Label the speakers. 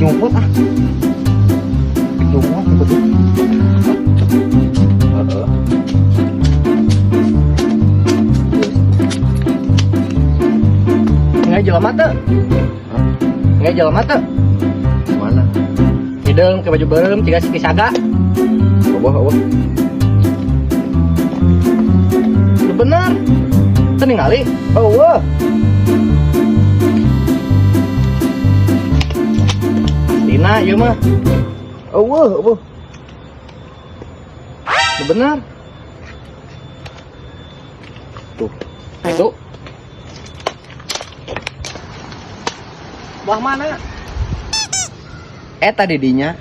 Speaker 1: Nyumput ah. Nyumput, nyumput. Heeh.
Speaker 2: Nggak jelema teu? Nggak jelema teu?
Speaker 1: Mana?
Speaker 2: Hideung ke baju beureum ciga si Saga.
Speaker 1: Euweuh, euweuh.
Speaker 2: Lu bener. Teu ningali.
Speaker 1: Euweuh.
Speaker 2: Dina ieu mah.
Speaker 1: Euweuh, euweuh.
Speaker 2: Lu bener.
Speaker 1: Tuh.
Speaker 2: Itu. Belah mana?
Speaker 1: Eta di dinya.